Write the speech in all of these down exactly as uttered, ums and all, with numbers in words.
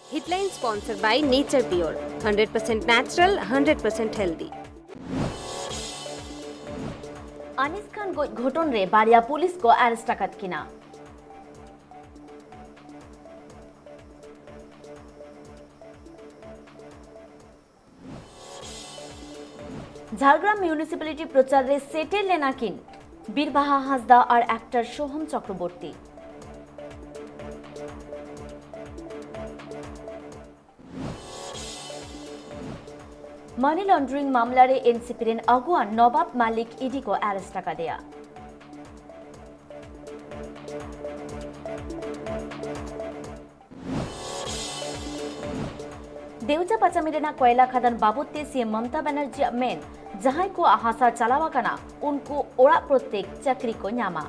Hitline sponsored by Nature Pure, hundred percent natural, hundred percent healthy. ᱟᱱᱤᱥ ᱠᱷᱟᱱ ᱜᱚᱡ ᱜᱷᱚᱴᱚᱱ ᱨᱮ ᱵᱟᱨᱭᱟ ᱯᱩᱞᱤᱥ ᱠᱚ ᱟᱨᱮᱥᱴ ᱟᱠᱟᱫ ᱠᱤᱱᱟ᱾ ᱡᱷᱟᱲᱜᱨᱟᱢ ᱢᱤᱭᱩᱱᱤᱥᱤᱯᱟᱞᱤᱴᱤ ᱯᱨᱚᱪᱟᱨ ᱨᱮ ᱥᱮᱴᱮᱨ ᱞᱮᱱᱟ ᱠᱤᱱ ᱵᱤᱨᱵᱟᱦᱟ ᱦᱟᱸᱥᱫᱟ ᱟᱨ ᱮᱠᱴᱚᱨ ᱥᱳᱦᱚᱢ ᱪᱚᱠᱨᱚᱵᱚᱨᱛᱤ᱾ ᱢᱟᱱᱤ ᱞᱚᱱᱰᱟᱨᱤᱝ ᱢᱟᱢᱞᱟ ᱨᱮ ᱮᱱᱥᱤᱯᱤ ᱨᱮᱱ ᱟᱹᱜᱩᱣᱟᱱ ᱱᱚᱵᱟᱵ ᱢᱟᱞᱤᱠ ᱤᱰᱤ ᱠᱚ ᱟᱨᱮᱥᱴ ᱟᱠᱟᱫᱮᱭᱟ᱾ ᱫᱮᱣᱡᱟ ᱯᱟᱪᱟᱢᱤ ᱨᱮᱱᱟᱜ ᱠᱚᱭᱞᱟ ᱠᱷᱟᱫᱟᱱ ᱵᱟᱵᱚᱫ ᱛᱮ ᱥᱤ ᱮᱢ ᱢᱚᱢᱚᱛᱟ ᱵᱟᱱᱟᱨᱡᱤᱭᱟᱜ ᱢᱮᱱ, ᱡᱟᱦᱟᱸᱭ ᱠᱚᱣᱟᱜ ᱦᱟᱥᱟ ᱪᱟᱞᱟᱣ ᱟᱠᱟᱱᱟ, ᱩᱱᱠᱩ ᱚᱲᱟᱜ ᱯᱨᱚᱛᱛᱮᱠ ᱪᱟᱹᱠᱨᱤ ᱠᱚ ᱧᱟᱢᱟ᱾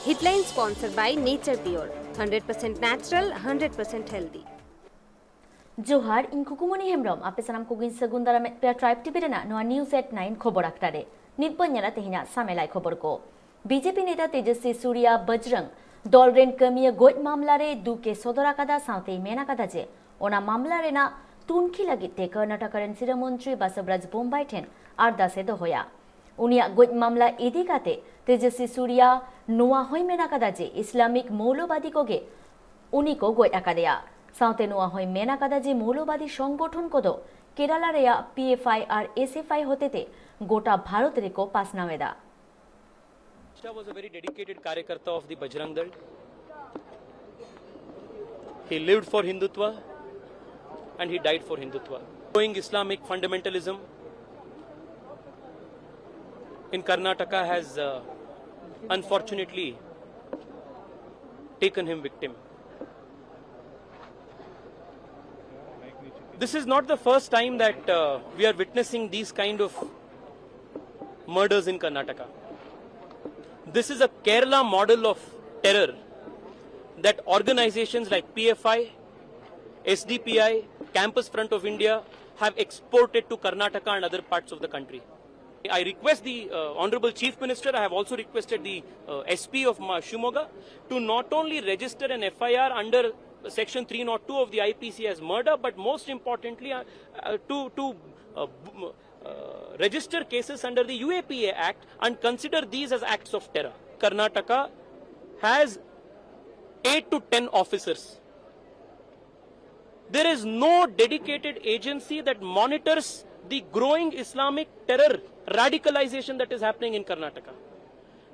Hitline sponsored by Nature Pure, hundred percent natural, hundred percent healthy. ᱡᱚᱦᱟᱨ, ᱤᱧ ᱠᱷᱩᱠᱩᱢᱚᱱᱤ ᱦᱮᱢᱵᱨᱚᱢ᱾ ᱟᱯᱮ ᱥᱟᱱᱟᱢ ᱠᱚᱜᱮᱧ ᱥᱟᱹᱜᱩᱱ ᱫᱟᱨᱟᱢᱮᱫ ᱯᱮᱭᱟ ᱴᱨᱟᱭᱤᱵᱽ ᱴᱤᱵᱷᱤ ᱨᱮᱱᱟᱜ ᱱᱚᱣᱟ News at nine ᱠᱷᱚᱵᱚᱨ ᱟᱠᱷᱲᱟ ᱨᱮ᱾ ᱱᱤᱛ ᱵᱚᱱ ᱧᱮᱞᱟ ᱛᱮᱦᱮᱧᱟᱜ ᱥᱟᱢᱮᱞᱟᱭ ᱠᱷᱚᱵᱚᱨ ᱠᱚ᱾ ᱵᱤᱡᱮᱯᱤ ᱱᱮᱛᱟ ᱛᱮᱡᱚᱥᱣᱤ ᱥᱩᱨᱤᱭᱟ ᱵᱚᱡᱽᱨᱚᱝ ᱫᱚᱞ ᱨᱮᱱ ᱠᱟᱹᱢᱤᱭᱟᱹ ᱜᱚᱡ ᱢᱟᱢᱞᱟ ᱨᱮ ᱫᱩᱠ ᱮ ᱥᱚᱫᱚᱨ ᱟᱠᱟᱫᱟ᱾ ᱥᱟᱶᱛᱮᱭ ᱢᱮᱱ ᱟᱠᱟᱫᱟ ᱡᱮ ᱚᱱᱟ ᱢᱟᱢᱞᱟ ᱨᱮᱱᱟᱜ ᱛᱩᱱᱠᱷᱤ ᱞᱟᱹᱜᱤᱫ ᱛᱮ ᱠᱚᱨᱱᱟᱴᱚᱠ ᱨᱮᱱ ᱥᱤᱨᱟᱹ ᱢᱚᱱᱛᱨᱤ ᱵᱟᱥᱚᱵᱨᱟᱡᱽ ᱵᱳᱢᱵᱟᱭ ᱴᱷᱮᱱ ᱟᱨᱫᱟᱥ ᱮ ᱫᱚᱦᱚᱭᱟ᱾ ᱩᱱᱤᱭᱟᱜ ᱜᱚᱡ ᱢᱟᱢᱞᱟ ᱤᱫᱤ ᱠᱟᱛᱮ ᱛᱮᱡᱚᱥᱣᱤ ᱥᱩᱨᱤᱭᱟ ᱱᱚᱣᱟ ᱦᱚᱸᱭ ᱢᱮᱱ ᱟᱠᱟᱫᱟ ᱡᱮ ᱤᱥᱞᱟᱢᱤᱠ ᱢᱚᱣᱞᱚᱵᱟᱫᱤ ᱠᱚᱜᱮ ᱩᱱᱤ ᱠᱚ ᱜᱚᱡ ᱟᱠᱟᱫᱮᱭᱟ᱾ ᱥᱟᱶᱛᱮ ᱱᱚᱣᱟ ᱦᱚᱸᱭ ᱢᱮᱱ ᱟᱠᱟᱫᱟ ᱡᱮ ᱢᱚᱣᱞᱚᱵᱟᱫᱤ ᱥᱚᱝᱜᱚᱴᱷᱚᱱ ᱠᱚᱫᱚ ᱠᱮᱨᱟᱞᱟ ᱨᱮᱭᱟᱜ P F I R S F I ᱦᱚᱛᱮᱛᱮ ᱜᱚᱴᱟ ᱵᱷᱟᱨᱚᱛ ᱨᱮᱠᱚ ᱯᱟᱥᱱᱟᱣ ᱮᱫᱟ᱾ Shah was a very dedicated karyakarta of the Bajrang Dal. He lived for Hindutva and he died for Hindutva. Growing Islamic fundamentalism in Karnataka has uh, unfortunately taken him victim. This is not the first time that uh, we are witnessing these kind of murders in Karnataka. This is a Kerala model of terror that organizations like P F I, S D P I, Campus Front of India have exported to Karnataka and other parts of the country. I request the uh, Honorable Chief Minister, I have also requested the uh, S P of Ma- Shimoga to not only register an F I R under Section three oh two of the I P C as murder, but most importantly, uh, uh, to, to uh, b- uh, register cases under the U A P A Act and consider these as acts of terror. Karnataka has eight to ten officers. There is no dedicated agency that monitors the growing Islamic terror, radicalization that is happening in Karnataka.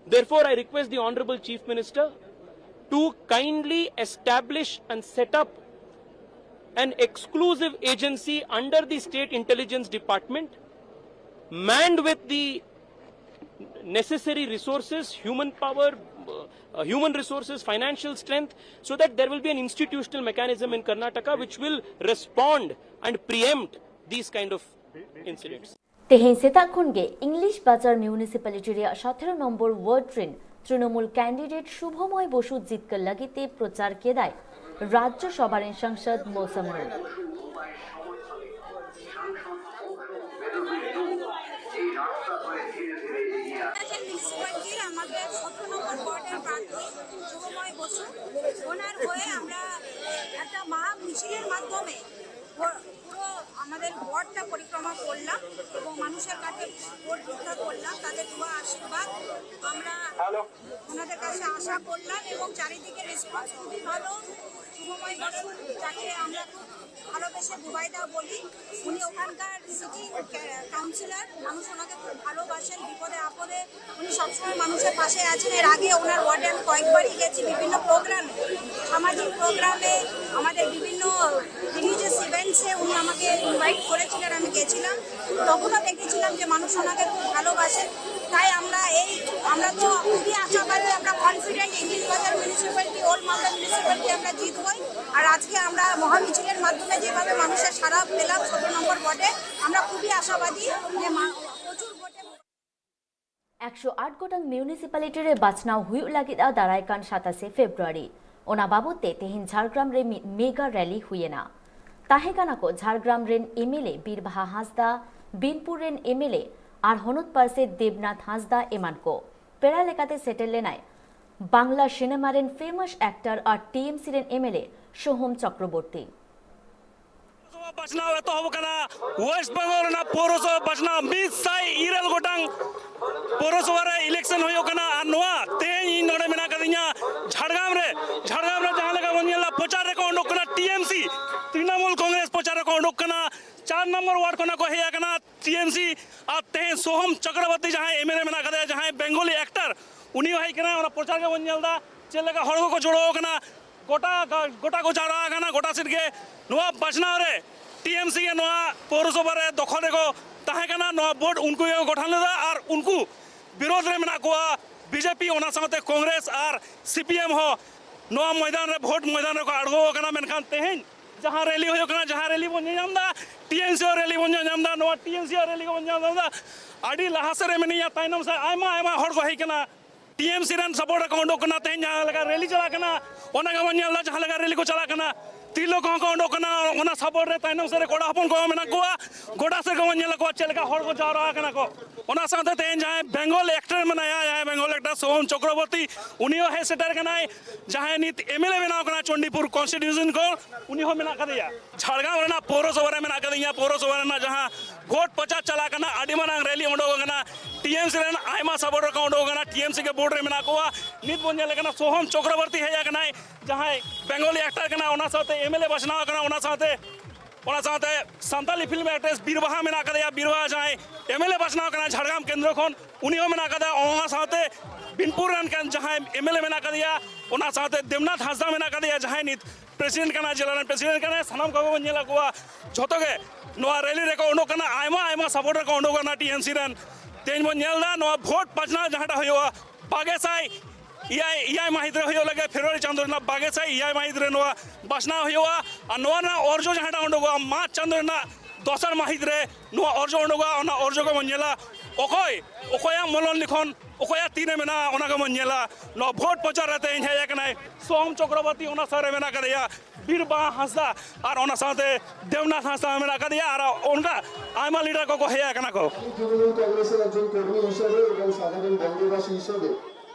Therefore, I request the Honorable Chief Minister to kindly establish and set up an exclusive agency under the State Intelligence Department, manned with the necessary resources, human power, uh, human resources, financial strength, so that there will be an institutional mechanism in Karnataka which will respond and preempt these kind of incidents. ᱛᱮᱦᱮᱧ ᱥᱮᱛᱟᱜ ᱠᱷᱚᱱ ᱜᱮ English ᱵᱟᱡᱟᱨ municipality ᱨᱮᱭᱟᱜ ᱥᱟᱛᱮᱨᱚ number word ᱨᱮᱱ Trinamool candidate ᱥᱩᱵᱷᱚᱢᱚᱭ Bose ᱡᱤᱛᱠᱟᱹᱨ ᱞᱟᱹᱜᱤᱫ ᱛᱮ ᱯᱨᱚᱪᱟᱨ ᱠᱮᱫᱟᱭ ᱨᱟᱡᱽᱡᱚ ᱥᱚᱵᱷᱟ ᱨᱮᱱ ᱥᱟᱝᱥᱚᱫ ᱢᱚᱣᱥᱚᱢ ᱱᱩᱨ। মিউনিসিপ্যালিটির আমাদের সতেরো নম্বর ওয়ার্ডের প্রার্থী শুভময় বসু, ওনার হয়ে আমরা একটা মহা মিছিলের মাধ্যমে পুরো আমাদের ওয়ার্ডটা পরিক্রমা করলাম এবং মানুষের কাছে ভোট ভিক্ষা করলাম, তাদের দোয়া আশীর্বাদ আমরা ওনাদের কাছে আশা করলাম এবং চারিদিকে রেসপন্স খুবই ভালো। শুভময় বসু, যাকে আমরা খুব ভালোবেসে বুবাইদা বলি, উনি ওখানকার সিটিং কাউন্সিলর। মানুষ ওনাকে খুব ভালোবাসেন, বিপদে আপদে উনি সবসময় মানুষের পাশে আছেন। এর আগে ওনার ওয়ার্ডে আমি কয়েকবারই গেছি, বিভিন্ন প্রোগ্রামে, সামাজিক প্রোগ্রামে, আমাদের বিভিন্ন রিলিজিয়াস ইভেন্টসে উনি আমাকে ইনভাইট করেছিলেন, আমি গেছিলাম। তখনও দেখেছিলাম যে মানুষ ওনাকে খুব ভালোবাসেন। তাই আমরা এই আমরা তো খুবই আশাবাদী, আমরা কনফিডেন্ট ইংলিশ বাজার মিউনিসিপ্যালিটি, ওল্ড মালদা মিউনিসিপ্যালিটি আমরা জিতবই। আর আজকে আমরা মহামিছিলের মাধ্যমে যেভাবে মানুষের সাড়া পেলাম সতেরো নম্বর ওয়ার্ডে, আমরা খুবই আশাবাদী যে মা- প্রচুর ভোটে ᱮᱠᱥᱚ ᱟᱴ ᱜᱚᱴᱟᱝ ᱢᱤᱭᱩᱱᱤᱥᱤᱯᱟᱞᱤᱴᱤ ᱨᱮ ᱵᱟᱪᱷᱱᱟᱣ ᱦᱩᱭᱩᱜ ᱞᱟᱹᱜᱤᱫ ᱟ ᱫᱟᱨᱟᱭ ᱠᱟᱱ ᱥᱟᱛᱟᱥᱮ ᱯᱷᱮᱵᱽᱨᱩᱣᱟᱨᱤ᱾ ᱚᱱᱟ ᱵᱟᱵᱚᱛ ᱛᱮ ᱛᱮᱦᱮᱧ ᱡᱷᱟᱲᱜᱨᱟᱢ ᱨᱮ ᱢᱤᱫ ᱢᱮᱜᱟ ᱨᱮᱞᱤ ᱦᱩᱭᱮᱱᱟ᱾ ᱛᱟᱦᱮᱸ ᱠᱟᱱᱟ ᱠᱚ ᱡᱷᱟᱲᱜᱨᱟᱢ ᱨᱮᱱ ᱮᱢᱮᱞᱮ ᱵᱤᱨᱵᱟᱦᱟ ᱦᱟᱸᱥᱫᱟ, ᱵᱤᱱᱯᱩᱨ ᱨᱮᱱ ᱮᱢᱮᱞᱮ ᱟᱨ ᱦᱚᱱᱚᱛ ᱯᱟᱨᱥᱮᱛ ᱫᱮᱵᱽᱱᱟᱛᱷ ᱦᱟᱸᱥᱫᱟ ᱮᱢᱟᱱ ᱠᱚ᱾ ᱯᱮᱲᱟ ᱞᱮᱠᱟᱛᱮ ᱥᱮᱴᱮᱨ ᱞᱮᱱᱟᱭ ᱵᱟᱝᱞᱟ ᱥᱤᱱᱮᱢᱟ ᱨᱮᱱ ᱯᱷᱮᱢᱟᱥ ᱮᱠᱴᱚᱨ ᱟᱨ ᱴᱤᱮᱢᱥᱤ ᱨᱮᱱ ᱮᱢᱮᱞᱮ ᱥᱳᱦᱚᱢ ᱪᱚᱠᱨᱚᱵᱚᱨᱛᱤ᱾ ᱯᱳᱣᱨᱚᱥᱚᱵᱷᱟ ᱵᱟᱪᱷᱱᱟᱣ ᱮᱛᱚᱦᱚᱵ ᱟᱠᱟᱱᱟ᱾ ᱳᱭᱮᱥᱴ ᱵᱮᱝᱜᱚᱞ ᱨᱮᱱᱟᱜ ᱯᱳᱣᱨᱚᱥᱚᱵᱷᱟ ᱵᱟᱪᱷᱱᱟᱣ ᱢᱤᱫ ᱥᱟᱭ ᱤᱨᱟᱹᱞ ᱜᱚᱴᱟᱝ ᱯᱳᱣᱨᱚᱥᱚᱵᱷᱟ ᱨᱮ ᱤᱞᱮᱠᱥᱚᱱ ᱦᱩᱭᱩᱜ ᱠᱟᱱᱟ᱾ ᱟᱨ ᱱᱚᱣᱟ ᱛᱮᱦᱮᱧ ᱤᱧ ᱱᱚᱰᱮ ᱢᱮᱱᱟᱜ ᱟᱠᱟᱫᱤᱧᱟ ᱡᱷᱟᱲᱜᱨᱟᱢ ᱨᱮ᱾ ᱡᱷᱟᱲᱜᱨᱟᱢ ᱨᱮ ᱡᱟᱦᱟᱸ ᱞᱮᱠᱟ ᱵᱚᱱ ᱧᱮᱞ ᱮᱫᱟ, ᱯᱨᱚᱪᱟᱨ ᱨᱮᱠᱚ ᱩᱰᱩᱠ ᱠᱟᱱᱟ ᱴᱤᱮᱢᱥᱤ, ᱛᱨᱤᱱᱚᱢᱩᱞ ᱠᱚᱝᱜᱨᱮᱥ ᱯᱨᱚᱪᱟᱨ ᱨᱮᱠᱚ ᱩᱰᱩᱠ ᱠᱟᱱᱟ᱾ ᱪᱟᱨ ᱱᱚᱢᱵᱚᱨ ᱣᱟᱨᱰ ᱠᱷᱚᱱᱟᱜ ᱠᱚ ᱦᱮᱡ ᱟᱠᱟᱱᱟ ᱴᱤᱮᱢᱥᱤ᱾ ᱟᱨ ᱛᱮᱦᱮᱧ ᱥᱳᱦᱚᱢ ᱪᱚᱠᱨᱚᱵᱚᱨᱛᱤ ᱡᱟᱦᱟᱸᱭ ᱮᱢᱮᱞᱮ ᱢᱮᱱᱟᱜ ᱟᱠᱟᱫᱮᱭᱟ, ᱡᱟᱦᱟᱸᱭ ᱵᱮᱝᱜᱚᱞᱤ ᱮᱠᱴᱚᱨ, ᱩᱱᱤ ᱦᱚᱸ ᱦᱮᱡ ᱟᱠᱟᱱᱟ᱾ ᱚᱱᱟ ᱯᱨᱚᱪᱟᱨ ᱜᱮᱵᱚᱱ ᱧᱮᱞ ᱮᱫᱟ ᱪᱮᱫ ᱞᱮᱠᱟ ᱦᱚᱲ ᱠᱚᱠᱚ ᱡᱚᱲᱚ ᱟᱠᱟᱱᱟ, ᱜᱚᱴᱟ, ᱜᱚᱴᱟ ᱠᱚ ᱡᱟᱣᱨᱟ ᱟᱠᱟᱱᱟ ᱜᱚᱴᱟ ᱥᱮᱫ ᱜᱮ᱾ ᱱᱚᱣᱟ ᱵᱟᱪᱷᱱᱟᱣ ᱨᱮ ᱴᱤᱮᱢᱥᱤ ᱜᱮ ᱱᱚᱣᱟ ᱯᱳᱣᱨᱚᱥᱚᱵᱷᱟ ᱨᱮ ᱫᱚᱠᱷᱚᱞ ᱨᱮᱠᱚ ᱛᱟᱦᱮᱸ ᱠᱟᱱᱟ᱾ ᱱᱚᱣᱟ ᱵᱳᱨᱰ ᱩᱱᱠᱩ ᱜᱮᱠᱚ ᱜᱚᱴᱷᱚᱱ ᱞᱮᱫᱟ ᱟᱨ ᱩᱱᱠᱩ ᱵᱤᱨᱳᱫᱷ ᱨᱮ ᱢᱮᱱᱟᱜ ᱠᱚᱣᱟ ᱵᱤᱡᱮᱯᱤ, ᱚᱱᱟ ᱥᱟᱶᱛᱮ ᱠᱚᱝᱜᱨᱮᱥ ᱟᱨ ᱥᱤᱯᱤᱮᱢ ᱦᱚᱸ ᱱᱚᱣᱟ ᱢᱚᱭᱫᱟᱱ ᱨᱮ, ᱵᱷᱳᱴ ᱢᱚᱭᱫᱟᱱ ᱨᱮᱠᱚ ᱟᱬᱜᱚ ᱟᱠᱟᱱᱟ᱾ ᱢᱮᱱᱠᱷᱟᱱ ᱛᱮᱦᱮᱧ ᱡᱟᱦᱟᱸ ᱨᱮᱞᱤ ᱦᱩᱭᱩᱜ ᱠᱟᱱᱟ, ᱡᱟᱦᱟᱸ ᱨᱮᱞᱤ ᱵᱚᱱ ᱧᱮᱞ ᱧᱟᱢ ᱮᱫᱟ, ᱴᱤᱮᱢᱥᱤ ᱦᱚᱸ ᱨᱮᱞᱤ ᱵᱚᱱ ᱧᱮᱞ ᱧᱟᱢ ᱮᱫᱟ, ᱱᱚᱣᱟ ᱴᱤᱮᱢᱥᱤ ᱦᱚᱸ ᱨᱮᱞᱤ ᱠᱚᱵᱚᱱ ᱧᱮᱞ ᱧᱟᱢ ᱮᱫᱟ᱾ ᱟᱹᱰᱤ ᱞᱟᱦᱟ ᱥᱮᱫ ᱨᱮ ᱢᱮᱱᱟᱧᱟ, ᱛᱟᱭᱱᱚᱢ ᱥᱮᱫ ᱟᱭᱢᱟ ᱟᱭᱢᱟ ᱦᱚᱲ ᱠᱚ ᱦᱮᱡ ᱠᱟᱱᱟ᱾ ᱴᱤᱮᱢᱥᱤ ᱨᱮᱱ ᱥᱟᱯᱳᱨᱴ ᱨᱮᱠᱚ ᱩᱰᱩᱠ ᱠᱟᱱᱟ᱾ ᱛᱮᱦᱮᱧ ᱡᱟᱦᱟᱸ ᱞᱮᱠᱟ ᱨᱮᱞᱤ ᱪᱟᱞᱟᱜ ᱠᱟᱱᱟ, ᱚᱱᱟ ᱜᱮᱵᱚᱱ ᱧᱮᱞ ᱮᱫᱟ, ᱡᱟᱦᱟᱸ ᱞᱮᱠᱟ ᱨᱮᱞᱤ ᱠᱚ ᱪᱟᱞᱟᱜ ᱠᱟᱱᱟ᱾ ᱛᱤᱨᱞᱟᱹ ᱠᱚᱦᱚᱸ ᱠᱚ ᱩᱰᱩᱠ ᱠᱟᱱᱟ, ᱚᱱᱟ ᱥᱟᱯᱳᱨᱴ ᱨᱮ ᱛᱟᱭᱱᱚᱢ ᱥᱮᱫ ᱨᱮ ᱠᱚᱲᱟ ᱦᱚᱯᱚᱱ ᱠᱚᱦᱚᱸ ᱢᱮᱱᱟᱜ ᱠᱚᱣᱟ᱾ ᱜᱚᱴᱟ ᱥᱮᱫ ᱜᱮᱵᱚᱱ ᱧᱮᱞ ᱠᱚᱣᱟ ᱪᱮᱫ ᱞᱮᱠᱟ ᱦᱚᱲ ᱠᱚ ᱡᱟᱣᱨᱟ ᱟᱠᱟᱱᱟ ᱠᱚ᱾ ᱚᱱᱟ ᱥᱟᱶᱛᱮ ᱛᱮᱦᱮᱧ ᱡᱟᱦᱟᱸᱭ ᱵᱮᱝᱜᱚᱞ ᱮᱠᱴᱚᱨ ᱢᱮᱱᱟᱭᱟ, ᱡᱟᱦᱟᱸᱭ ᱵᱮᱝᱜᱚᱞ ᱮᱠᱴᱚᱨ ᱥᱳᱦᱚᱢ ᱪᱚᱠᱨᱚᱵᱚᱨᱛᱤ, ᱩᱱᱤ ᱦᱚᱸ ᱦᱮᱡ ᱥᱮᱴᱮᱨ ᱠᱟᱱᱟᱭ᱾ ᱡᱟᱦᱟᱸᱭ ᱱᱤᱛ ᱮᱢᱮᱞᱮ ᱵᱮᱱᱟᱣ ᱠᱟᱱᱟ ᱪᱚᱱᱰᱤᱯᱩᱨ ᱠᱚᱱᱥᱴᱤᱴᱩᱭᱩᱥᱚᱱ ᱠᱷᱚᱱ, ᱩᱱᱤ ᱦᱚᱸ ᱢᱮᱱᱟᱜ ᱠᱟᱫᱮᱭᱟ᱾ ᱡᱷᱟᱲᱜᱨᱟᱢ ᱨᱮᱱᱟᱜ ᱯᱳᱣᱨᱚᱥᱚᱵᱷᱟ ᱨᱮ ᱢᱮᱱᱟᱜ ᱠᱟᱫᱤᱧᱟ᱾ ᱯᱳᱣᱨᱚᱥᱚᱵᱷᱟ ᱨᱮᱱᱟᱜ ᱡᱟᱦᱟᱸ ᱵᱷᱳᱴ ᱯᱨᱚᱪᱟᱨ ᱪᱟᱞᱟᱜ ᱠᱟᱱᱟ, ᱟᱹᱰᱤ ᱢᱟᱨᱟᱝ ᱨᱮᱞᱤ ᱩᱰᱩᱠ ᱟᱠᱟᱱᱟ᱾ ᱴᱤᱮᱢᱥᱤ ᱨᱮᱱ ᱟᱭᱢᱟ ᱥᱟᱯᱳᱨᱴᱟᱨ ᱠᱚ ᱩᱰᱩᱠ ᱟᱠᱟᱱᱟ, ᱴᱤᱮᱢᱥᱤ ᱜᱮ ᱵᱳᱨᱰ ᱨᱮ ᱢᱮᱱᱟᱜ ᱠᱚᱣᱟ᱾ ᱱᱤᱛ ᱵᱚᱱ ᱧᱮᱞᱮ ᱠᱟᱱᱟ ᱥᱳᱦᱚᱢ ᱪᱚᱠᱨᱚᱵᱚᱨᱛᱤ ᱦᱮᱡ ᱟᱠᱟᱱᱟᱭ, ᱡᱟᱦᱟᱸᱭ ᱵᱮᱝᱜᱚᱞᱤ ᱮᱠᱴᱚᱨ ᱠᱟᱱᱟ, ᱚᱱᱟ ᱥᱟᱶᱛᱮ ᱮᱢᱮᱞᱮ ᱵᱟᱪᱷᱱᱟᱣ ᱟᱠᱟᱱᱟ, ᱚᱱᱟ ᱥᱟᱶᱛᱮ, ᱚᱱᱟ ᱥᱟᱶᱛᱮ ᱥᱟᱱᱛᱟᱞᱤ ᱯᱷᱤᱞᱢ ᱮᱠᱴᱨᱮᱥ ᱵᱤᱨᱵᱟᱦᱟ ᱢᱮᱱᱟᱜ ᱠᱟᱫᱮᱭᱟ, ᱵᱤᱨᱵᱟᱦᱟ ᱡᱟᱦᱟᱸᱭ ᱮᱢᱮᱞᱮ ᱵᱟᱪᱷᱱᱟᱣ ᱠᱟᱱᱟ ᱡᱷᱟᱲᱜᱨᱟᱢ ᱠᱮᱱᱫᱨᱚ ᱠᱷᱚᱱ, ᱩᱱᱤ ᱦᱚᱸ ᱢᱮᱱᱟᱜ ᱠᱟᱫᱮᱭᱟ᱾ ᱚᱱᱟ ᱥᱟᱶᱛᱮ ᱵᱤᱱᱯᱩᱨ ᱨᱮᱱ ᱠᱟᱱ ᱡᱟᱦᱟᱸᱭ ᱮᱢᱮᱞᱮ ᱢᱮᱱᱟᱜ ᱠᱟᱫᱮᱭᱟ, ᱚᱱᱟ ᱥᱟᱶᱛᱮ ᱫᱮᱵᱽᱱᱟᱛᱷ ᱦᱟᱸᱥᱫᱟ ᱢᱮᱱᱟᱜ ᱠᱟᱫᱮᱭᱟ, ᱡᱟᱦᱟᱸᱭ ᱱᱤᱛ ᱯᱨᱮᱥᱤᱰᱮᱱᱴ ᱠᱟᱱᱟᱭ, ᱡᱮᱞᱟ ᱨᱮᱱ ᱯᱨᱮᱥᱤᱰᱮᱱᱴ ᱠᱟᱱᱟᱭ᱾ ᱥᱟᱱᱟᱢ ᱠᱚᱜᱮ ᱵᱚᱱ ᱧᱮᱞ ᱠᱚᱣᱟ, ᱡᱷᱚᱛᱚ ᱜᱮ ᱱᱚᱣᱟ ᱨᱮᱞᱤ ᱨᱮᱠᱚ ᱩᱰᱩᱠ ᱠᱟᱱᱟ, ᱟᱭᱢᱟ ᱟᱭᱢᱟ ᱥᱟᱯᱳᱨᱴ ᱨᱮᱠᱚ ᱩᱰᱩᱠ ᱠᱟᱱᱟ ᱴᱤᱮᱢᱥᱤ ᱨᱮᱱ᱾ ᱛᱮᱦᱮᱧ ᱵᱚᱱ ᱧᱮᱞ ᱮᱫᱟ ᱱᱚᱣᱟ ᱵᱷᱳᱴ ᱵᱟᱪᱷᱱᱟᱣ ᱡᱟᱦᱟᱸᱴᱟᱜ ᱦᱩᱭᱩᱜᱼᱟ ᱵᱟᱜᱮ ᱥᱟᱭ ᱮᱭᱟᱭ, ᱮᱭᱟᱭ ᱢᱟᱹᱦᱤᱛ ᱨᱮ ᱦᱩᱭᱩᱜ ᱞᱟᱹᱜᱤᱫ, ᱯᱷᱮᱵᱽᱨᱩᱣᱟᱨᱤ ᱪᱟᱸᱫᱳ ᱨᱮᱱᱟᱜ ᱵᱟᱜᱮ ᱥᱟᱭ ᱮᱭᱟᱭ ᱢᱟᱹᱦᱤᱛ ᱨᱮ ᱱᱚᱣᱟ ᱵᱟᱪᱷᱱᱟᱣ ᱦᱩᱭᱩᱜᱼᱟ᱾ ᱟᱨ ᱱᱚᱣᱟ ᱨᱮᱱᱟᱜ ᱚᱨᱡᱚ ᱡᱟᱦᱟᱸᱴᱟᱜ ᱩᱰᱩᱠᱚᱜᱼᱟ ᱢᱟᱨᱪ ᱪᱟᱸᱫᱳ ᱨᱮᱱᱟᱜ ᱫᱚᱥᱟᱨ ᱢᱟᱹᱦᱤᱛ ᱨᱮ ᱱᱚᱣᱟ ᱚᱨᱡᱚ ᱩᱰᱩᱠᱚᱜᱼᱟ, ᱚᱱᱟ ᱚᱨᱡᱚ ᱜᱮᱵᱚᱱ ᱧᱮᱞᱟ᱾ ᱚᱠᱚᱭ, ᱚᱠᱚᱭᱟᱜ ᱢᱚᱞᱚᱱ ᱞᱤᱠᱷᱚᱱ, ᱚᱠᱚᱭᱟᱜ ᱛᱤᱨᱮ ᱢᱮᱱᱟᱜᱼᱟ, ᱚᱱᱟ ᱜᱮᱵᱚᱱ ᱧᱮᱞᱟ᱾ ᱱᱚᱣᱟ ᱵᱷᱳᱴ ᱯᱨᱚᱪᱟᱨ ᱨᱮ ᱛᱮᱦᱮᱧ ᱦᱮᱡ ᱟᱠᱟᱱᱟᱭ ᱥᱳᱢ ᱪᱚᱠᱨᱚᱵᱚᱨᱛᱤ, ᱚᱱᱟ ᱥᱟᱶᱨᱮ ᱢᱮᱱᱟᱜ ᱟᱠᱟᱫᱮᱭᱟ ᱵᱤᱨᱵᱟᱦᱟ ᱦᱟᱸᱥᱫᱟ, ᱟᱨ ᱚᱱᱟ ᱥᱟᱶᱛᱮ ᱫᱮᱵᱽᱱᱟᱛᱷ ᱦᱟᱸᱥᱫᱟ ᱦᱚᱸ ᱢᱮᱱᱟᱜ ᱟᱠᱟᱫᱮᱭᱟ, ᱟᱨ ᱚᱱᱠᱟ ᱟᱭᱢᱟ ᱞᱤᱰᱟᱨ ᱠᱚᱠᱚ ᱦᱮᱡ ᱟᱠᱟᱱᱟ ᱠᱚ᱾ তৃণমূল কংগ্রেসের একজন কর্মী হিসেবে এবং সাধারণ বঙ্গবাসী হিসেবে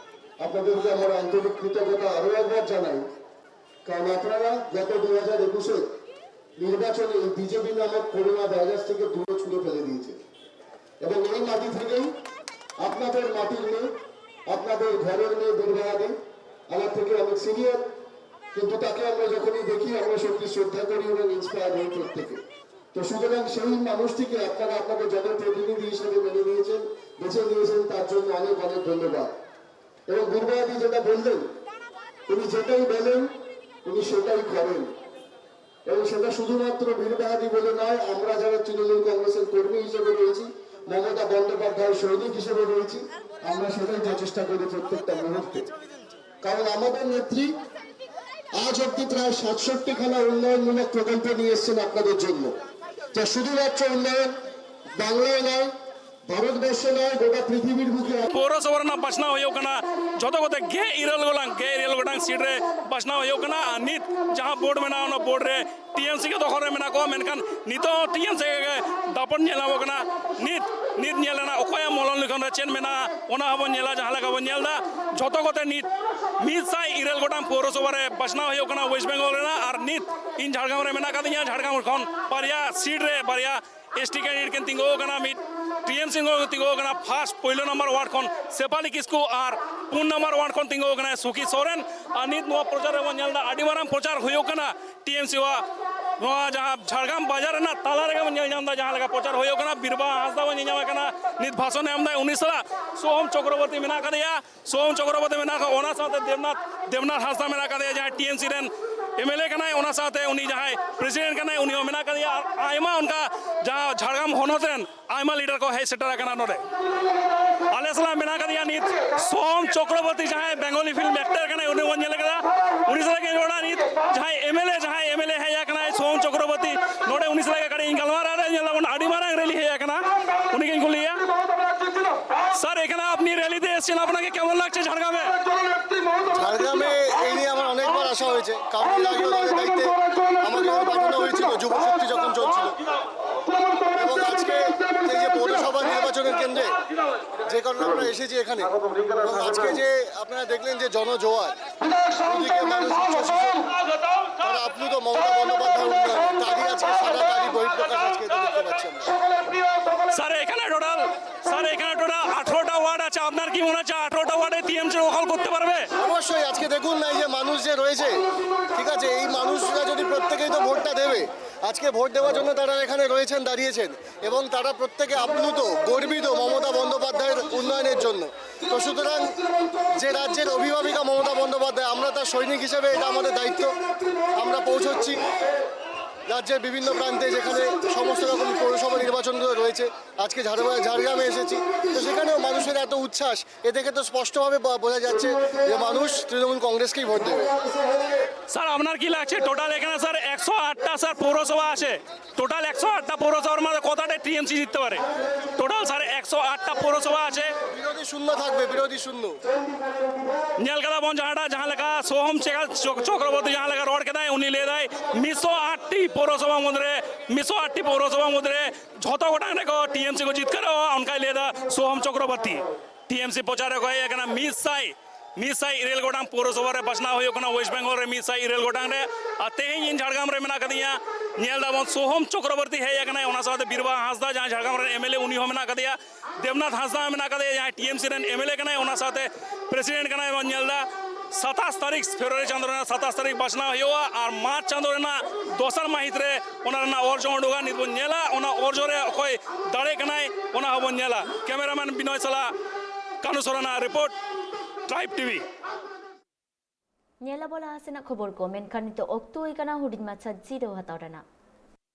আপনাদেরকে আমার আন্তরিক কৃতজ্ঞতা আরও একবার জানাই। কারণ আপনারা গত দু হাজার একুশে নির্বাচনে এই বিজেপি নামক করোনা ভাইরাস থেকে দূরে ছুঁড়ে ফেলে দিয়েছে এবং এই মাটি থেকেই আপনাদের মাটির মেয়ে, আপনাদের ঘরের মেয়ে দুর্গাদি, আমার থেকে অনেক সিনিয়র, কিন্তু তাকে আমরা যখনই দেখি আমরা সত্যি শ্রদ্ধা করি এবং ইন্সপায়ার হই প্রত্যেকে। তো সুতরাং সেই মানুষটিকে আপনারা আপনাদের জনপ্রতিনিধি হিসেবে মেনে নিয়েছেন, বেছে নিয়েছেন, তার জন্য অনেক অনেক ধন্যবাদ। এবং দুর্গাদি যেটা বললেন, উনি যেটাই বলেন উনি সেটাই করেন। এবং সেটা শুধুমাত্র বীরবাহাদি বলে নয়, আমরা যারা তৃণমূল কংগ্রেসের কর্মী হিসেবে রয়েছি, মমতা বন্দ্যোপাধ্যায়ের সৈনিক হিসেবে রয়েছি, আমরা সেটাই প্রচেষ্টা করি প্রত্যেকটা মুহূর্তে। কারণ আমাদের নেত্রী আজ অব্দি প্রায় সাতষট্টিখানা উন্নয়নমূলক প্রকল্প নিয়ে এসছেন আপনাদের জন্য, যা শুধুমাত্র উন্নয়ন বাংলায় নয়, ভারতবর্ষে নয়, গোটা পৃথিবীর বুকে। পৌরসভা ᱨᱮᱱᱟᱜ ᱵᱟᱪᱷᱱᱟᱣ ᱦᱩᱭᱩᱜ ᱠᱟᱱᱟ, ᱡᱚᱛᱚ ᱠᱚᱛᱮ ᱜᱮ ᱤᱨᱟᱹᱞ ᱜᱚᱴᱟᱝ, ᱜᱮ ᱤᱨᱟᱹᱞ ᱜᱚᱴᱟᱝ ᱥᱤᱴ ᱨᱮ ᱵᱟᱪᱷᱱᱟᱣ ᱦᱩᱭᱩᱜ ᱠᱟᱱᱟ᱾ ᱟᱨ ᱱᱤᱛ ᱡᱟᱦᱟᱸ ᱵᱳᱨᱰ ᱢᱮᱱᱟᱜᱼᱟ, ᱚᱱᱟ ᱵᱳᱨᱰ ᱨᱮ ᱴᱤ ᱮᱢ ᱥᱤ ᱜᱮ ᱫᱚᱠᱷᱚᱞ ᱨᱮ ᱢᱮᱱᱟᱜ ᱠᱚᱣᱟ, ᱢᱮᱱᱠᱷᱟᱱ ᱱᱤᱛᱚᱜ ᱦᱚᱸ ᱴᱤ ᱮᱢ ᱥᱤ ᱜᱮ ᱫᱟᱯᱚᱴ ᱧᱮᱞ ᱧᱟᱢᱚᱜ ᱠᱟᱱᱟ᱾ ᱱᱤᱛ, ᱱᱤᱛ ᱧᱮᱞ ᱨᱮᱱᱟᱜ ᱚᱠᱚᱭᱟᱜ ᱢᱚᱞᱚᱱ ᱞᱤᱠᱷᱚᱱ ᱨᱮ ᱪᱮᱫ ᱢᱮᱱᱟᱜᱼᱟ, ᱚᱱᱟ ᱦᱚᱸᱵᱚᱱ ᱧᱮᱞᱟ᱾ ᱡᱟᱦᱟᱸ ᱞᱮᱠᱟ ᱵᱚᱱ ᱧᱮᱞ ᱮᱫᱟ, ᱡᱷᱚᱛᱚ ᱠᱚᱛᱮ ᱱᱤᱛ ᱢᱤᱫ ᱥᱟᱭ ᱤᱨᱟᱹᱞ ᱜᱚᱴᱟᱝ ᱯᱳᱣᱨᱚᱥᱚᱵᱷᱟ ᱨᱮ ᱵᱟᱪᱷᱱᱟᱣ ᱦᱩᱭᱩᱜ ᱠᱟᱱᱟ ᱳᱭᱮᱥᱴ ᱵᱮᱝᱜᱚᱞ ᱨᱮᱱᱟᱜ᱾ ᱟᱨ ᱱᱤᱛ ᱤᱧ ᱡᱷᱟᱲᱜᱨᱟᱢ ᱨᱮ ᱢᱮᱱᱟᱜ ᱟᱠᱟᱫᱤᱧᱟ᱾ ᱡᱷᱟᱲᱜᱨᱟᱢ ᱠᱷᱚᱱ ᱵᱟᱨᱭᱟ ᱥᱤᱴ ᱨᱮ ᱵᱟᱨᱭᱟ ᱮᱥ ᱴᱤ ᱠᱮᱱᱰᱤᱰᱮᱴ ᱠᱤᱱ ᱛᱤᱸᱜᱩ ᱟᱠᱟᱱᱟ᱾ ᱢᱤᱫ ᱴᱤ ᱮᱢ ᱥᱤ ᱠᱷᱚᱱ ᱛᱤᱸᱜᱩ ᱟᱠᱟᱱᱟ, ᱯᱷᱟᱥᱴ, ᱯᱳᱭᱞᱳ ᱱᱟᱢᱵᱟᱨ ᱣᱟᱨᱰ ᱠᱷᱚᱱ ᱥᱮᱯᱷᱟᱞᱤ ᱠᱤᱥᱠᱩ ᱟᱨ ᱯᱩᱱ ᱱᱟᱢᱵᱟᱨ ᱣᱟᱨᱰ ᱠᱷᱚᱱ ᱛᱤᱸᱜᱩ ᱟᱠᱟᱱᱟᱭ ᱥᱩᱠᱷᱤ ᱥᱚᱨᱮᱱ᱾ ᱟᱨ ᱱᱤᱛ ᱱᱚᱣᱟ ᱯᱨᱚᱪᱟᱨ ᱨᱮᱵᱚᱱ ᱧᱮᱞ ᱮᱫᱟ, ᱟᱹᱰᱤ ᱢᱟᱨᱟᱝ ᱯᱨᱚᱪᱟᱨ ᱦᱩᱭᱩᱜ ᱠᱟᱱᱟ ᱴᱤ ᱮᱢ ᱥᱤ ᱣᱟᱜ᱾ ᱱᱚᱣᱟ ᱡᱟᱦᱟᱸ ᱡᱷᱟᱲᱜᱨᱟᱢ ᱵᱟᱡᱟᱨ ᱨᱮᱱᱟᱜ ᱛᱟᱞᱟ ᱨᱮᱜᱮ ᱵᱚᱱ ᱧᱮᱞ ᱧᱟᱢ ᱮᱫᱟ, ᱡᱟᱦᱟᱸ ᱞᱮᱠᱟ ᱯᱨᱚᱪᱟᱨ ᱦᱩᱭᱩᱜ ᱠᱟᱱᱟ᱾ ᱵᱤᱨᱵᱟᱦᱟ ᱦᱟᱸᱥᱫᱟ ᱵᱚᱱ ᱧᱮᱞ ᱧᱟᱢᱮ ᱠᱟᱱᱟ, ᱱᱤᱛ ᱵᱷᱟᱥᱚᱱ ᱮ ᱮᱢ ᱮᱫᱟᱭ᱾ ᱩᱱᱤ ᱥᱟᱞᱟᱜ ᱥᱳᱢ ᱪᱚᱠᱨᱚᱵᱚᱨᱛᱤ ᱢᱮᱱᱟᱜ ᱟᱠᱟᱫᱮᱭᱟ, ᱥᱳᱢ ᱪᱚᱠᱨᱚᱵᱚᱨᱛᱤ ᱢᱮᱱᱟᱜ ᱟᱠᱟᱫ, ᱚᱱᱟ ᱥᱟᱶᱛᱮ ᱫᱮᱵᱽᱱᱟᱛᱷ, ᱫᱮᱵᱽᱱᱟᱛᱷ ᱦᱟᱸᱥᱫᱟ ᱢᱮᱱᱟᱜ ᱟᱠᱟᱫᱮᱭᱟ, ᱡᱟᱦᱟᱸᱭ ᱴᱤ ᱮᱢ ᱥᱤ ᱨᱮᱱ ᱮᱢ ᱮᱞ ᱮ ᱠᱟᱱᱟᱭ, ᱚᱱᱟ ᱥᱟᱶᱛᱮ ᱩᱱᱤ ᱡᱟᱦᱟᱸᱭ ᱯᱨᱮᱥᱤᱰᱮᱱᱴ ᱠᱟᱱᱟᱭ, ᱩᱱᱤ ᱦᱚᱸ ᱢᱮᱱᱟᱜ ᱟᱠᱟᱫᱮᱭᱟ᱾ ᱟᱨ ᱟᱭᱢᱟ ᱚᱱᱠᱟ ᱡᱟᱦᱟᱸ ᱡᱷᱟᱲᱜᱨᱟᱢ ᱦᱚᱱᱚᱛ ᱨᱮᱱ ᱟᱭᱢᱟ ᱞᱤᱰᱟᱨ ᱠᱚ ᱦᱮᱡ ᱥᱮᱴᱮᱨ ᱟᱠᱟᱱᱟ ᱱᱚᱰᱮ᱾ ᱟᱞᱮ ᱥᱟᱞᱟᱜ ᱢᱮᱱᱟᱜ ᱟᱠᱟᱫᱮᱭᱟ ᱱᱤᱛ ᱥᱳᱢ ᱪᱚᱠᱨᱚᱵᱚᱨᱛᱤ, ᱡᱟᱦᱟᱸᱭ ᱵᱮᱝᱜᱚᱞᱤ ᱯᱷᱤᱞᱢ ᱮᱠᱴᱟᱨ ᱠᱟᱱᱟᱭ, ᱩᱱᱤ ᱵᱚᱱ ᱧᱮᱞ ᱟᱠᱟᱫᱟ᱾ ᱩᱱᱤ ᱥᱟᱞᱟᱜ ᱜᱮ ᱨᱚᱲᱟ ᱱᱤᱛ ᱡᱟᱦᱟᱸᱭ ᱮᱢ ᱮᱞ ᱮ, ᱡᱟᱦᱟᱸᱭ ᱮᱢ ᱮᱞ ᱮ ᱦᱮᱡ ᱟᱠᱟᱱᱟᱭ ᱥᱳᱢ ᱪᱚᱠᱨᱚᱵᱚᱨᱛᱤ, ᱱᱚᱰᱮ ᱩᱱᱤ ᱥᱟᱞᱟᱜ ᱜᱮ ᱠᱟᱹᱴᱤᱡ ᱤᱧ ᱜᱟᱞᱢᱟᱨᱟᱣ ᱨᱮ ᱧᱮᱞ ᱟᱵᱚᱱ, ᱟᱹᱰᱤ ᱢᱟᱨᱟᱝ ᱨᱮᱞᱤ ᱦᱮᱡ ᱟᱠᱟᱱᱟ᱾ ᱩᱱᱤ ᱜᱮᱧ ᱠᱩᱞᱤᱭᱮᱭᱟ᱾ হয়েছে। কারণ এর আগেও দলের দায়িত্বে আমাকে এখানে পাঠানো হয়েছিল যুব শক্তি যখন চলছিল। এবং আজকে এই যে পৌরসভা নির্বাচনের কেন্দ্রে যে কারণে আমরা এসেছি এখানে, এবং আজকে যে আপনারা দেখলেন যে জনজোয়ার, দুদিকে মানুষ উচ্ছ্বসিত, তারা আপ্লুত মমতা বন্দ্যোপাধ্যায় উন্নয়নে, তারই আজকে সারা তারই বহিঃপ্রকাশ আজকে এটা দেখতে পাচ্ছি আমরা। স্যার, এখানে টোটাল স্যার এখানে টোটাল আঠারোটা ওয়ার্ড আছে। আপনার কি মনে হচ্ছে আঠারোটা ওয়ার্ডে টিএমসি দখল করতে পারবে? অবশ্যই আজকে দেখুন না, এই যে মানুষ যে রয়েছে, ঠিক আছে, এই মানুষরা যদি প্রত্যেকেই তো ভোটটা দেবে, আজকে ভোট দেওয়ার জন্য তারা এখানে রয়েছেন, দাঁড়িয়েছেন, এবং তারা প্রত্যেকে আপ্লুত, গর্বিত মমতা বন্দ্যোপাধ্যায়ের উন্নয়নের জন্য। তো সুতরাং যে রাজ্যের অভিভাবিকা মমতা বন্দ্যোপাধ্যায়, আমরা তার সৈনিক হিসেবে এটা আমাদের দায়িত্ব। আমরা পৌঁছচ্ছি রাজ্যের বিভিন্ন প্রান্তে, যেখানে সমস্ত রকম পৌরসভা নির্বাচনগুলো রয়েছে। আজকে ঝাড়গ্রামে ঝাড়গ্রামে এসেছি, তো সেখানেও মানুষের এত উচ্ছ্বাস, এ দেখে তো স্পষ্টভাবে ব- বোঝা যাচ্ছে যে মানুষ তৃণমূল কংগ্রেসকেই ভোট দেবে। স্যার, আপনার কি লাগছে? টোটাল এখানে স্যার একশো আটটা স্যার পৌরসভা আছে। টোটাল একশো আটটা পৌরসভার মধ্যে কতটা টিএমসি জিততে পারে? টোটাল স্যার একশো আটটা পৌরসভা আছে। বিরোধী শূন্য থাকবে, বিরোধী শূন্য। ᱧᱮᱞ ᱠᱟᱫᱟ ᱵᱚᱱ ᱡᱟᱦᱟᱸᱴᱟᱜ ᱡᱟᱦᱟᱸ ᱞᱮᱠᱟ ᱥᱳᱦᱚᱢ ᱪᱮᱠᱟ- ᱪᱚᱠ- ᱪᱚᱠᱨᱚᱵᱚᱨᱛᱤ ᱡᱟᱦᱟᱸ ᱞᱮᱠᱟ ᱨᱚᱲ ᱠᱮᱫᱟᱭ, ᱩᱱᱤ ᱞᱟᱹᱭ ᱫᱟᱭ ᱢᱤᱫ ᱥᱚ ᱟᱴ ᱴᱤ ᱯᱳᱣᱨᱚᱥᱚᱵᱷᱟ ᱢᱩᱫᱽᱨᱮ ᱢᱤᱫ ᱥᱚ ᱟᱴ ᱴᱤ ᱯᱳᱣᱨᱚᱥᱚᱵᱷᱟ ᱢᱩᱫᱽᱨᱮ ᱡᱷᱚᱛᱚ ᱜᱚᱴᱟᱝ ᱨᱮᱠᱚ ᱴᱤᱮᱢᱥᱤ ᱠᱚ ᱡᱤᱛᱠᱟᱹᱨᱚᱜᱼᱟ, ᱚᱱᱠᱟᱭ ᱞᱟᱹᱭ ᱮᱫᱟ ᱥᱳᱦᱚᱢ ᱪᱚᱠᱨᱚᱵᱚᱨᱛᱤ᱾ ᱴᱤᱮᱢᱥᱤ ᱯᱨᱚᱪᱟᱨ ᱨᱮᱠᱚ ᱦᱮᱡ ᱟᱠᱟᱱᱟ᱾ ᱢᱤᱫ ᱥᱟᱭ ᱢᱤᱫ ᱥᱟᱭ ᱤᱨᱟᱹᱞ ᱜᱚᱴᱟᱝ ᱯᱳᱣᱨᱚᱥᱚᱵᱷᱟ ᱨᱮ ᱵᱟᱪᱷᱱᱟᱣ ᱦᱩᱭᱩᱜ ᱠᱟᱱᱟ ᱳᱭᱮᱥᱴ ᱵᱮᱝᱜᱚᱞ ᱨᱮ ᱢᱤᱫ ᱥᱟᱭ ᱤᱨᱟᱹᱞ ᱜᱚᱴᱟᱝ ᱨᱮ᱾ ᱟᱨ ᱛᱮᱦᱮᱧ ᱤᱧ ᱡᱷᱟᱲᱜᱨᱟᱢ ᱨᱮ ᱢᱮᱱᱟᱜ ᱟᱠᱟᱫᱤᱧᱟ, ᱧᱮᱞ ᱫᱟᱵᱚᱱ ᱥᱳᱦᱚᱢ ᱪᱚᱠᱨᱚᱵᱚᱨᱛᱤ ᱦᱮᱡ ᱟᱠᱟᱱᱟᱭ, ᱚᱱᱟ ᱥᱟᱶᱛᱮ ᱵᱤᱨᱵᱟᱦᱟ ᱦᱟᱸᱥᱫᱟ ᱡᱟᱦᱟᱸᱭ ᱡᱷᱟᱲᱜᱨᱟᱢ ᱨᱮᱱ ᱮᱢᱮᱞᱮ ᱩᱱᱤ ᱦᱚᱸ ᱢᱮᱱᱟᱜ ᱟᱠᱟᱫᱮᱭᱟ᱾ ᱫᱮᱵᱽᱱᱟᱛᱷ ᱦᱟᱸᱥᱫᱟ ᱢᱮᱱᱟᱜ ᱟᱠᱟᱫᱮᱭᱟ, ᱡᱟᱦᱟᱸᱭ ᱴᱤᱮᱢᱥᱤ ᱨᱮᱱ ᱮᱢᱮᱞᱮ ᱠᱟᱱᱟᱭ, ᱚᱱᱟ ᱥᱟᱶᱛᱮ ᱯᱨᱮᱥᱤᱰᱮᱱᱴ ᱠᱟᱱᱟᱭ᱾ ᱵᱚᱱ ᱧᱮᱞ ᱮᱫᱟ ᱥᱟᱛᱟᱥ ᱛᱟᱹᱨᱤᱠᱷ, ᱯᱷᱮᱵᱽᱨᱩᱣᱟᱨᱤ ᱪᱟᱸᱫᱳ ᱨᱮᱱᱟᱜ ᱥᱟᱛᱟᱥ ᱛᱟᱹᱨᱤᱠᱷ ᱵᱟᱪᱷᱱᱟᱣ ᱦᱩᱭᱩᱜᱼᱟ ᱟᱨ ᱢᱟᱨᱪ ᱪᱟᱸᱫᱳ ᱨᱮᱱᱟᱜ ᱫᱚᱥᱟᱨ ᱢᱟᱹᱦᱤᱛ ᱨᱮ ᱚᱱᱟ ᱨᱮᱱᱟᱜ ᱚᱨᱡᱚ ᱩᱰᱩᱠᱟ᱾ ᱱᱤᱛ ᱵᱚᱱ ᱧᱮᱞᱟ ᱚᱱᱟ ᱚᱨᱡᱚ ᱨᱮ ᱚᱠᱚᱭ ᱫᱟᱲᱮ ᱠᱟᱱᱟᱭ, ᱚᱱᱟ ᱦᱚᱸᱵᱚᱱ ᱧᱮᱞᱟ᱾ ᱠᱮᱢᱮᱨᱟᱢᱮᱱ ᱵᱤᱱᱚᱭ ᱥᱟᱞᱟᱜ ᱠᱟᱹᱱᱩ ᱥᱚᱨᱮᱱᱟᱜ ᱨᱤᱯᱳᱨᱴ, ᱴᱨᱟᱭᱤᱵᱽ ᱴᱤᱵᱷᱤ᱾ ᱧᱮᱞ ᱟᱵᱚ ᱞᱟᱦᱟ ᱥᱮᱱᱟᱜ ᱠᱷᱚᱵᱚᱨ ᱠᱚ, ᱢᱮᱱᱠᱷᱟᱱ ᱱᱤᱛᱚᱜ ᱚᱠᱛᱚ ᱦᱩᱭ ᱠᱟᱱᱟ ᱦᱩᱰᱤᱧ ᱢᱟᱪᱷᱟ ᱡᱤᱨᱟᱹᱣ ᱦᱟᱛᱟᱣ ᱨᱮᱱᱟᱜ᱾